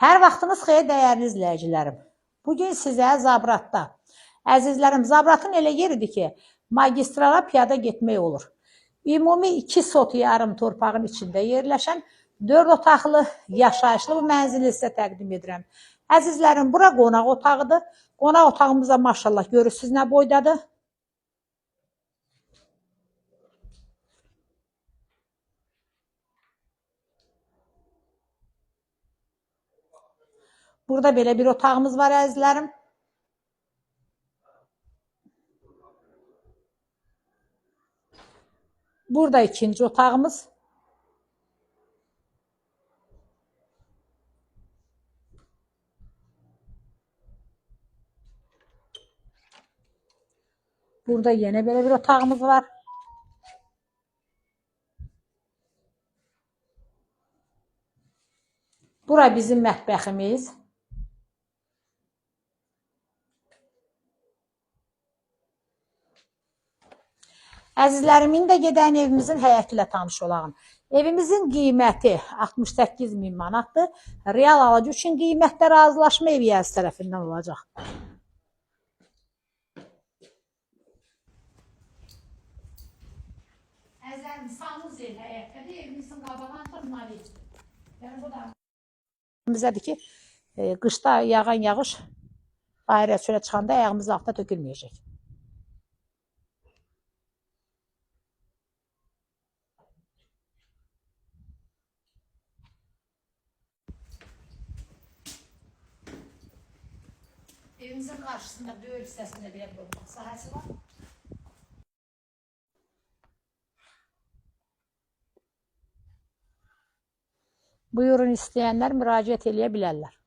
Hər vaxtınız xeyir dəyərli izləyicilərim. Bugün sizə Zabratda, əzizlərim, Zabratın elə yeridir ki, magistrala piyada getmək olur. Ümumi 2 sot yarım torpağın içində yerləşən 4 otaqlı yaşayışlı bu mənzili sizə təqdim edirəm. Əzizlərim, bura qonaq otağıdır. Qonaq otağımıza maşallah görürsünüz nə boydadır. Burada belə bir otağımız var əzizlərim. Burada ikinci otağımız. Burada yenə belə bir otağımız var. Bura bizim mətbəximiz. Əzizlərim, indi gedən evimizin həyəti ilə tanış olağın. Evimizin qiyməti 68 min manatdır. Real alıcı üçün qiymətdə razılaşma ev yiyəsi tərəfindən olacaq. Əzizlərim, sanuzel həyətdədir. Evimizin qabağında mavi. Yəni bu da bizədir ki, qışda yağan yağış bayıra çölə çıxanda ayağımızın altına tökülməyəcək. Evimizin qarşısında böyük hissəsində belə bir otlaq sahəsi var. Buyurun istəyənlər müraciət eləyə bilərlər.